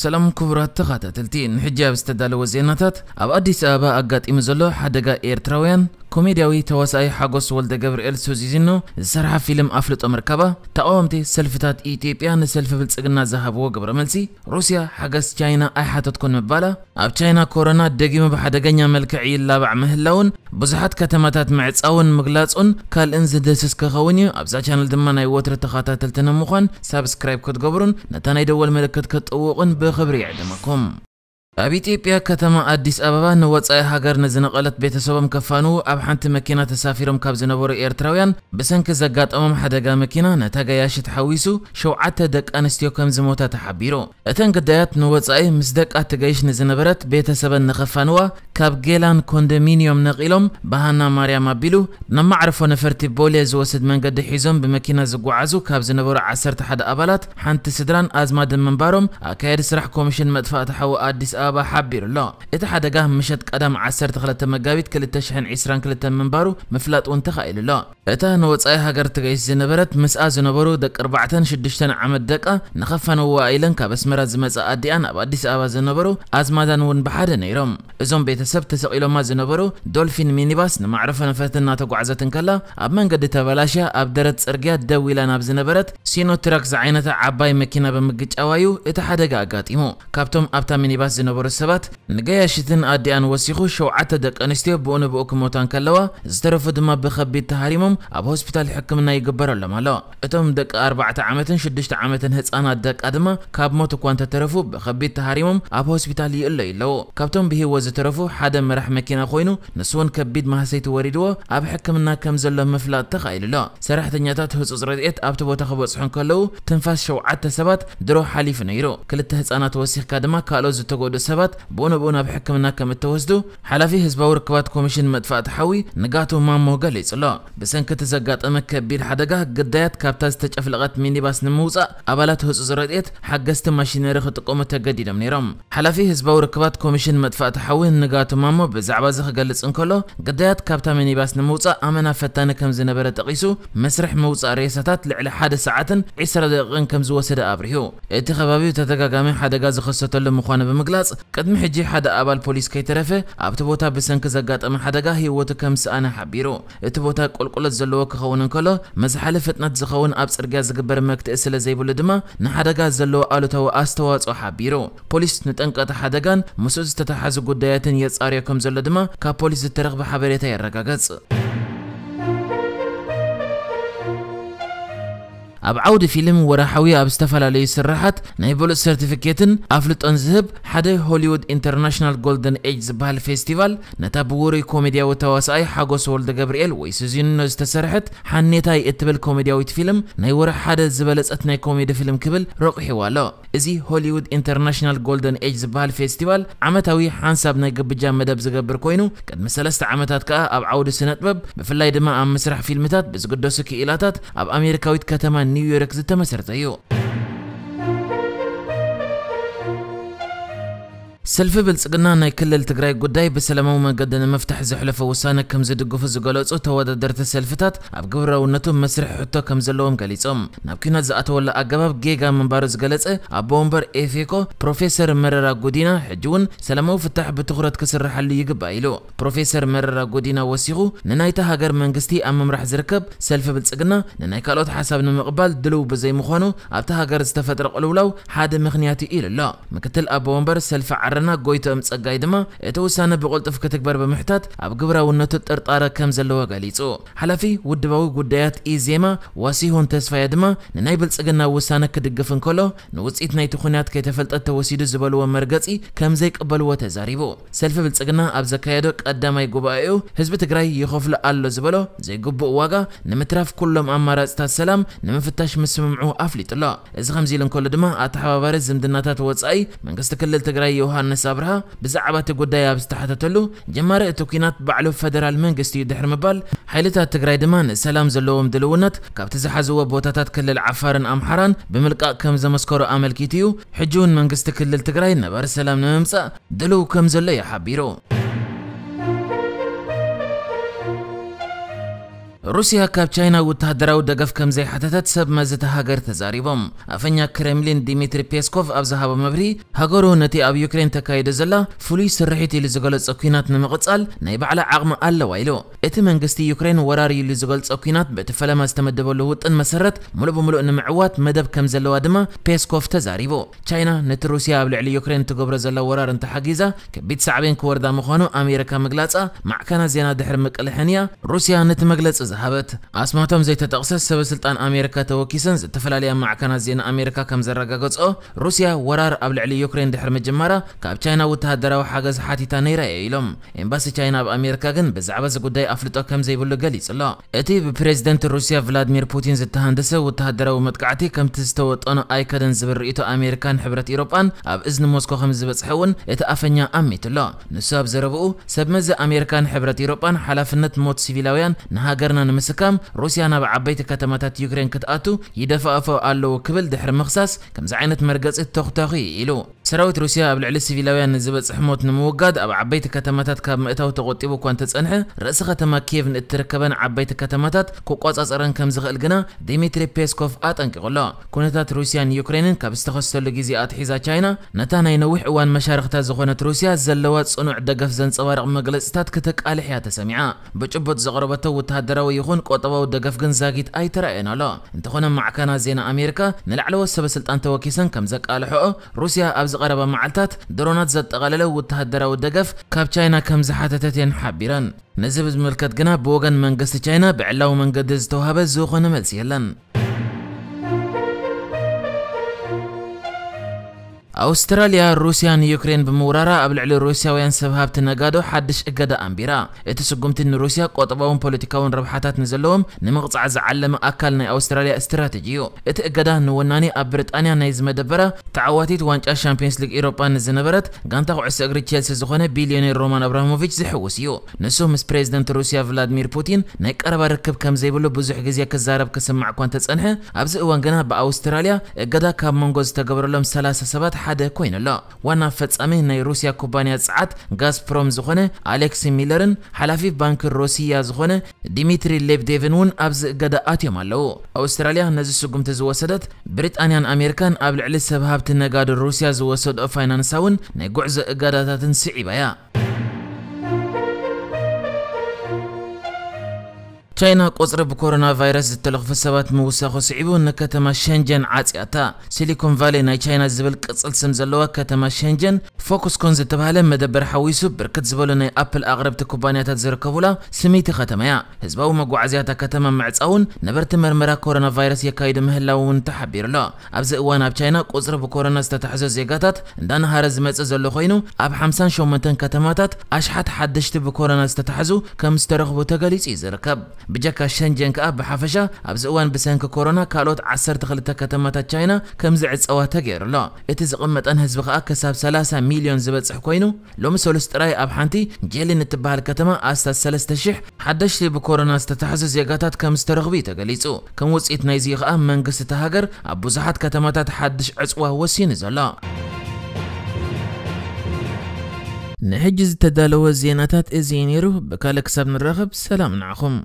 ሰላም ክቡራት ተኸታተልቲ፣ ንሕጂ ኣብ ዝተዳለወ ዜናታት፣ ኣብ ኣዲስ ኣበባ ኣጋጢሙ ዘሎ ሓደጋ ኤርትራውያን፣ ኮሜድያዊ ተዋሳኣይ ሓጎስ ወልደ ገብርኤል ሱዚዚኖ ዝሰርሓ ፊልም ኣፍልጦ ምርካባ፣ ተቓወምቲ ሰልፍታት ኢትዮጵያ ንሰልፊ ብልጽግና ዝሃብዎ ግብረ መልሲ፣ ሩስያ ሓገዝ ቻይና ኣይሓተትኩን ምባላ፣ ኣብ ቻይና ኮሮና ደጊሙ ብሓደገኛ መልክዕ ይላባዕ ምህላውን ብዙሓት ከተማታት ምዕጻውን ምግላጹን ካልእን ዝድህስስ ክኸውን እዩ። ኣብዛ ቻነል ድማ ናይ ወትሪ ተኸታተልቲ ንምዃን ሳብስክራይብ ክትገብሩን ነታ ናይ ደወል ምልክት ክትጥውቑን ብኽብሪ ይዕድመኩም። ኣብ ኢትዮጵያ ከተማ ኣዲስ ኣበባ ንወጻኢ ሃገር ንዝነቐለት ቤተሰቦም ከፋንዉ ኣብ ሓንቲ መኪና ተሳፊሮም ካብ ዝነበሩ ኤርትራውያን ብሰንኪ ዘጋጠሞም ሓደጋ መኪና ነታ ገያሽት ሓዊሱ ሸውዓተ ደቂ ኣንስትዮ ከም ዝሞታ ተሓቢሩ። እተን ግዳያት ንወጻኢ ምስ ደቃ ትገይሽ ንዝነበረት ቤተሰበን ንኸፋንዋ ካብ ጌላን ኮንዶሚንዮም ነቒሎም ብሃና ማርያም ኣቢሉ ናብ መዕርፎ ነፈርቲ ቦሌ ዝወስድ መንገዲ ሒዞም ብመኪና ዝጓዓዙ ካብ ዝነበሩ ዓሰርተ ሓደ ኣባላት ሓንቲ ስድራን ኣዝማድን ምንባሮም ኣካያዲ ስራሕ ኮሚሽን መጥፋእቲ ሓዊ ኣዲስ ኣበባ ሓቢሩ ኣሎ። እቲ ሓደጋ ምሸት ቀዳም ዓሰርተ ክልተ መጋቢት ክልተ ሽሕን ዕስራን ክልተን ምንባሩ ምፍላጥ እውን ተኻኢሉ ኣሎ። እታ ንወጻኢ ሃገር ትገይሽ ዝነበረት ምስኣ ዝነበሩ ደቂ ኣርባዕተን ሽዱሽተን ዓመት ደቃ ንኸፋንውዋ ኢለን ካብ ኣስመራ ዝመጻ ኣዲኣን ኣብ ኣዲስ ኣበባ ዝነበሩ ኣዝማዳን እውን ብሓደ ነይሮም። እዞም ቤተሰብ ተሰቒሎማ ዝነበሩ ዶልፊን ሚኒባስ ንማዕረፎ ነፈርቲ እናተጓዕዘት እንከላ ኣብ መንገዲ ተበላሽያ ኣብ ደረት ጽርግያ ደው ኢላ ናብ ዝነበረት ሲኖትራክ ዝዓይነታ ዓባይ መኪና ብምግጫዋዩ እቲ ሓደጋ ኣጋጢሙ። ካብቶም ኣብታ ሚኒባስ ዝነበሩ ሰባት ንገያሽትን ኣዲኣን ወሲኹ ሸውዓተ ደቂ ኣንስትዮ ብኡ ንብኡ ክሞታ እንከለዋ፣ ዝተረፉ ድማ ብኸቢድ ተሃሪሞም ኣብ ሆስፒታል ሕክምና ይግበረሎም ኣሎ። እቶም ደቂ ኣርባዕተ ዓመትን ሽዱሽተ ዓመትን ህጻናት ደቃ ድማ ካብ ሞት እኳ እንተተረፉ ብኸቢድ ተሃሪሞም ኣብ ሆስፒታል ይእለዩ ኣለዉ። ካብቶም ብህይወት ዝተረፉ ሓደ መራሕ መኪና ኮይኑ ንሱ እውን ከቢድ ማህሰይቲ ወሪድዎ ኣብ ሕክምና ከም ዘሎ ምፍላጥ ተኻኢሉ ኣሎ። ሰራሕተኛታት ህጹጽ ረድኤት ኣብቲ ቦታ ክበጽሑ እንከለዉ ትንፋስ ሸውዓተ ሰባት ድሮ ሓሊፉ ነይሩ። ክልተ ህጻናት ወሲኽካ ድማ ካልኦት ዝተጎድኡ ሰባት ብኡ ንብኡ ናብ ሕክምና ከም እተወስዱ ሓላፊ ህዝባዊ ርክባት ኮሚሽን መጥፋእቲ ሓዊ ንጋቱ ማሞ ገሊጹ ኣሎ። ብሰንኪ እቲ ዘጋጠመ ከቢድ ሓደጋ ግዳያት ካብታ ዝተጨፍለቐት ሚኒባስ ንምውጻእ ኣባላት ህጹጽ ረድኤት ሓገዝቲ ማሽነሪ ክጥቀሙ ተገዲዶም ነይሮም። ሓላፊ ህዝባዊ ርክባት ኮሚሽን መጥፋእቲ ሓዊ ንጋቱ ማሞ ብዛዕባ እዚ ክገልጽ እንከሎ፣ ግዳያት ካብታ ሚኒባስ ንምውጻእ ኣመና ፈታኒ ከም ዝነበረ ጠቒሱ፣ መስርሕ ምውጻእ ሬሳታት ልዕሊ ሓደ ሰዓትን ዕስራ ደቂቕን ከም ዝወሰደ ኣብሪሁ። እቲ ከባቢ ተደጋጋሚ ሓደጋ ዝኸሰተሉ ምዃኑ ብምግላጽ፣ ቅድሚ ሕጂ ሓደ ኣባል ፖሊስ ከይተረፈ ኣብቲ ቦታ ብሰንኪ ዘጋጠመ ሓደጋ ህይወቱ ከም ዝሰኣነ ሓቢሩ። እቲ ቦታ ቁልቁለት ዘለዎ ክኸውን እንከሎ፣ መዝሓሊ ፍጥነት ዝኸውን ኣብ ጽርግያ ዝግበር መክትኢ ስለ ዘይብሉ ድማ ንሓደጋ ዘለዎ ኣሉታዊ ኣስተዋጽኦ ሓቢሩ። ፖሊስ ንጠንቀቕቲ ሓደጋን ምስኡ ዝተተሓሓዙ ጉዳያትን የጻርዮ ከም ዘሎ ድማ ካብ ፖሊስ ዝተረኽበ ሓበሬታ የረጋግጽ። ኣብ ዓውዲ ፊልም ወርሓዊ ኣብ ዝተፈላለዩ ስራሓት ናይ ብሉጽ ሰርቲፊኬትን ኣፍልጦን ዝህብ ሓደ ሆሊውድ ኢንተርናሽናል ጎልደን ኤጅ ዝበሃል ፌስቲቫል ነታ ብውሩይ ኮሜድያዊ ተዋሳኣይ ሓጎስ ወልደ ገብርኤል ወይ ሱዚኖ ዝተሰርሐት ሓኔታይ እትብል ኮሜድያዊት ፊልም ናይ ወርሒ ሓደ ዝበለጸት ናይ ኮሜዲ ፊልም ክብል ረቑሒዋ ኣሎ። እዚ ሆሊውድ ኢንተርናሽናል ጎልደን ኤጅ ዝበሃል ፌስቲቫል ዓመታዊ ሓንሳብ ናይ ግብጃ መደብ ዝገብር ኮይኑ፣ ቅድሚ ሰለስተ ዓመታት ከኣ ኣብ ዓውዲ ስነጥበብ፣ ብፍላይ ድማ ኣብ ምስራሕ ፊልምታት ብዝግደሱ ክኢላታት ኣብ ኣሜሪካዊት ከተማ ኒውዮርክ ዝተመሰርተ እዩ። ሰልፊ ብልጽግና ናይ ክልል ትግራይ ጉዳይ ብሰላማዊ መንገዲ ንምፍታሕ ዘሕለፎ ውሳነ ከም ዝድግፉ ዝገለጹ ተወዳደርቲ ሰልፍታት፣ ኣብ ግብራውነቱ መስርሕ ሕቶ ከም ዘለዎም ገሊጾም። ናብ ኲናት ዝኣተወሉ ኣገባብ ጌጋ ምንባሩ ዝገለጸ ኣቦ ወንበር ኤፌኮ ፕሮፌሰር መረራ ጉዲና፣ ሕጂ እውን ሰላማዊ ፍታሕ ብትኹረት ክስርሓሉ ይግባእ ኢሉ። ፕሮፌሰር መረራ ጉዲና ወሲኹ፣ ንናይታ ሃገር መንግስቲ ኣብ ምምራሕ ዝርከብ ሰልፊ ብልጽግና ንናይ ካልኦት ሓሳብ ንምቕባል ድልው ብዘይምዃኑ ኣብታ ሃገር ዝተፈጥረ ቅልውላው ሓደ ምኽንያት እዩ ኢሉ ኣሎ። ምክትል ኣቦ ወንበር ሰልፊ ዓረና ጎይትኦም ጸጋይ ድማ እቲ ውሳነ ብቕልጡፍ ክትግበር ብምሕታት ኣብ ግብራውነቱ ጥርጣረ ከም ዘለዎ ገሊጹ። ሓላፊ ውድባዊ ጉዳያት ኢዜማ ዋሲሁን ተስፋየ ድማ ንናይ ብልጽግና ውሳነ ክድግፍ እንከሎ ንውጽኢት ናይቲ ኩናት ከይተፈልጠት ተወሲዱ ዝበልዎ መርገጺ ከም ዘይቅበልዎ ተዛሪቡ። ሰልፊ ብልጽግና ኣብ ዘካየዶ ቀዳማይ ጉባኤኡ ህዝቢ ትግራይ ይኸፍሎ ኣሎ ዝበሎ ዘይግቡእ ዋጋ ንምትራፍ ኩሎም ኣማራጽታት ሰላም ንምፍታሽ ምስምምዑ ኣፍሊጡ ኣሎ። እዚ ከምዚ ኢሉ እንከሎ ድማ ኣተሓባባሪ ዝምድናታት ወጻኢ መንግስቲ ክልል ትግራይ ዮሃንስ ኣብርሃ ብዛዕባ እቲ ጉዳይ ኣብ ዝተሓተተሉ ጀማሪ እቲ ኲናት ባዕሉ ፈደራል መንግስቲ እዩ ድሕሪ ምባል ሓይልታት ትግራይ ድማ ንሰላም ዘለዎም ድልውነት ካብቲ ዝሓዝዎ ቦታታት ክልል ዓፋርን ኣምሓራን ብምልቃቕ ከም ዘመስከሩ ኣመልኪቱ እዩ። ሕጂ እውን መንግስቲ ክልል ትግራይ ነባሪ ሰላም ንምምጻእ ድልው ከም ዘሎ እዩ ሓቢሩ። ሩስያ ካብ ቻይና ወተሃደራዊ ደገፍ ከም ዘይሓተተት ሰብ መዚ እታ ሃገር ተዛሪቦም። ኣፈኛ ክሬምሊን ዲሚትሪ ፔስኮቭ ኣብ ዝሃቦ መብርሂ፣ ሃገሩ ነቲ ኣብ ዩክሬን ተካይዶ ዘላ ፍሉይ ስርሒት ኢሉ ዝገለጾ ኲናት ንምቕጻል ናይ ባዕላ ዓቕሚ ኣለዋ ኢሉ። እቲ መንግስቲ ዩክሬን ወራር ኢሉ ዝገልጾ ኲናት በቲ ፈለማ ዝተመደበሉ ውጥን መሰረት ሙሉእ ብምሉእ ንምዕዋት መደብ ከም ዘለዋ ድማ ፔስኮቭ ተዛሪቡ። ቻይና ነቲ ሩስያ ኣብ ልዕሊ ዩክሬን ትገብሮ ዘላ ወራር እንተሓጊዛ፣ ከቢድ ሳዕቤን ክወርዳ ምዃኑ ኣሜሪካ ምግላጻ ማዕከናት ዜና ድሕሪ ምቅልሐን እያ ሩስያ ነቲ መግለጺ ዝሃበት። ኣስማቶም ዘይተጠቕሰ ሰበ ስልጣን ኣሜሪካ ተወኪሰን ዝተፈላለያ ማዕከናት ዜና ኣሜሪካ ከም ዘረጋገጾ፣ ሩስያ ወራር ኣብ ልዕሊ ዩክሬን ድሕሪ ምጅማራ ካብ ቻይና ወተሃደራዊ ሓገዝ ሓቲታ ነይራ እያ ኢሎም። ኤምባሲ ቻይና ኣብ ኣሜሪካ ግን ብዛዕባ እዚ ጉዳይ ኣፍልጦ ከም ዘይብሉ ገሊጹ ኣሎ። እቲ ብፕሬዝደንት ሩስያ ቭላድሚር ፑቲን ዝተሃንደሰ ወተሃደራዊ መጥቃዕቲ ከምቲ ዝተወጠኖ ኣይከደን ዝብል ርእይቶ ኣሜሪካን ሕብረት ኢሮጳን ኣብ እዝኒ ሞስኮ ከም ዝበጽሐ እውን እቲ ኣፈኛ ኣሚቱ ኣሎ። ንሱ ኣብ ዘረብኡ፣ ሰብ መዚ ኣሜሪካን ሕብረት ኢሮጳን ሓላፍነት ሞት ሲቪላውያን ንሃገርና ንምስካም ሩስያ ናብ ዓበይቲ ከተማታት ዩክሬን ክትኣቱ ይደፋእፎ ኣለዉ ክብል ድሕሪ ምኽሳስ፣ ከምዚ ዓይነት መርገጺ ተኹተኹ ኢሉ። ሰራዊት ሩስያ ኣብ ልዕሊ ሲቪላውያን ንዝበጽሕ ሞት ንምውጋድ ኣብ ዓበይቲ ከተማታት ካብ ምእታው ተቖጢቡ እኳ እንተጸንሐ፣ ርእሲ ከተማ ኪየቭ ንእትርከበን ዓበይቲ ከተማታት ክቆጻጸረን ከም ዝኽእል ግና ዲሚትሪ ፔስኮቭ ኣጠንቂቑ ኣሎ። ኩነታት ሩስያን ዩክሬንን ካብ ዝተኸሰተሉ ግዜ ኣትሒዛ ቻይና ነታ ናይ ነዊሕ እዋን መሻርኽታ ዝኾነት ሩስያ ዘለዋ ጽኑዕ ደገፍ ዘንጸባርቕ መግለጽታት ክተቃልሕ እያ ተሰሚዓ። ብጭቡጥ ዘቕረበቶ ወተሃደራዊ ይኹን ቆጠባዊ ደገፍ ግን ዛጊት ኣይተራእየን ኣሎ። እንተኾነ ማዕከናት ዜና ኣሜሪካ ንላዕለዎት ሰበ ስልጣን ተወኪሰን ከም ዘቃልሐኦ፣ ሩስያ ኣብዚ ቀረባ መዓልታት ድሮናት ዘጠቓለለ ወተሃደራዊ ደገፍ ካብ ቻይና ከም ዝሓተተት እየን ሓቢረን። ነዚ ብዝምልከት ግና ብወገን መንግስቲ ቻይና ብዕላዊ መንገዲ ዝተዋህበ ዝኾነ መልሲ የለን። ኣውስትራልያ ሩስያ ንዩክሬን ብምውራራ ኣብ ልዕሊ ሩስያውያን ሰብ ሃብቲ ነጋዶ ሓድሽ እገዳ ኣንቢራ። እቲ ስጉምቲ ንሩስያ ቆጠባውን ፖለቲካውን ረብሓታት ንዘለዎም ንምቕጻዕ ዝዓለመ ኣካል ናይ ኣውስትራልያ ስትራተጂ እዩ። እቲ እገዳ ንወናኒ ኣብ ብሪጣንያ ናይ ዝመደበራ ተዓዋቲት ዋንጫ ሻምፒዮንስ ሊግ ኤሮጳ ንዝነበረት ጋንታ ኩዕሶ እግሪ ቼልሲ ዝኾነ ቢልዮኔር ሮማን ኣብራሞቪች ዝሕውስ እዩ። ንሱ ምስ ፕሬዝደንት ሩስያ ቭላድሚር ፑቲን ናይ ቀረባ ርክብ ከም ዘይብሉ ብዙሕ ግዜ ክዛረብ ክስማዕ እኳ እንተጸንሐ፣ ኣብዚ እዋን ግና ብኣውስትራልያ እገዳ ካብ መንጎ ዝተገበረሎም ሰላሳ ሰባት ሓደ ኮይኑ ኣሎ። ዋና ፈጻሚ ናይ ሩስያ ኩባንያ ጸዓት ጋዝፕሮም ዝኾነ ኣሌክሲ ሚለርን ሓላፊ ባንክ ሮሲያ ዝኾነ ዲሚትሪ ሌብዴቭን እውን ኣብዚ እገዳ ኣትዮም ኣለዉ። ኣውስትራልያ ነዚ ስጉምቲ ዝወሰደት፣ ብሪጣንያን ኣሜሪካን ኣብ ልዕሊ ሰብ ሃብቲ ነጋዶ ሩስያ ዝወሰድኦ ፋይናንሳውን ናይ ጉዕዞ እገዳታትን ስዒባ እያ። ቻይና ቁጽሪ ብኮሮና ቫይረስ ዝተለኽፉ ሰባት ምውሳኹ ስዒቡ ንከተማ ሸንጀን ዓጽያታ። ሲሊኮን ቫሊ ናይ ቻይና ዝብል ቅጽል ስም ዘለዋ ከተማ ሸንጀን፣ ፎክስኮን ዝተባህለ መደበር ሓዊሱ ብርክት ዝበሉ ናይ ኣፕል ኣቕረብቲ ኩባንያታት ዝርከቡላ ስምይቲ ከተማ እያ። ህዝባዊ መጓዓዝያ እታ ከተማ ምዕጻውን ነበርቲ መርመራ ኮሮና ቫይረስ የካይዱ ምህላው እውን ተሓቢሩ ኣሎ። ኣብዚ እዋን ኣብ ቻይና ቁጽሪ ብኮሮና ዝተታሕዞ ዜጋታት እንዳነሃረ ዝመጽእ ዘሎ ኮይኑ፣ ኣብ ሓምሳን ሸሞንተን ከተማታት ኣሽሓት ሓደሽቲ ብኮሮና ዝተታሕዙ ከም ዝተረኽቡ ተገሊጹ እዩ ዝርከብ። ብጀካ ሸንጀን ከኣ ብሓፈሻ ኣብዚ እዋን ብሰንኪ ኮሮና ካልኦት ዓሰርተ ክልተ ከተማታት ቻይና ከም ዝዕጸዋ ተገይሩ ኣሎ። እቲ ዝቕመጠን ህዝቢ ከኣ ክሳብ ሰላሳ ሚልዮን ዝበጽሕ ኮይኑ፣ ሎሚ ሰሉስ ጥራይ ኣብ ሓንቲ ጄሊን እትበሃል ከተማ ኣስታት ሰለስተ ሽሕ ሓደሽቲ ብኮሮና ዝተታሕዙ ዜጋታት ከም ዝተረኽቡ እዩ ተገሊጹ። ከም ውጽኢት ናይዚ እዩ ከኣ መንግስቲ እታ ሃገር ኣብ ብዙሓት ከተማታት ሓድሽ ዕጽዋ ወሲኑ ዘሎ። ንሕጂ ዝተዳለወ ዜናታት እዚ እዩ ነይሩ። ብካልእ ክሳብ ንራኸብ ሰላም ንዓኹም።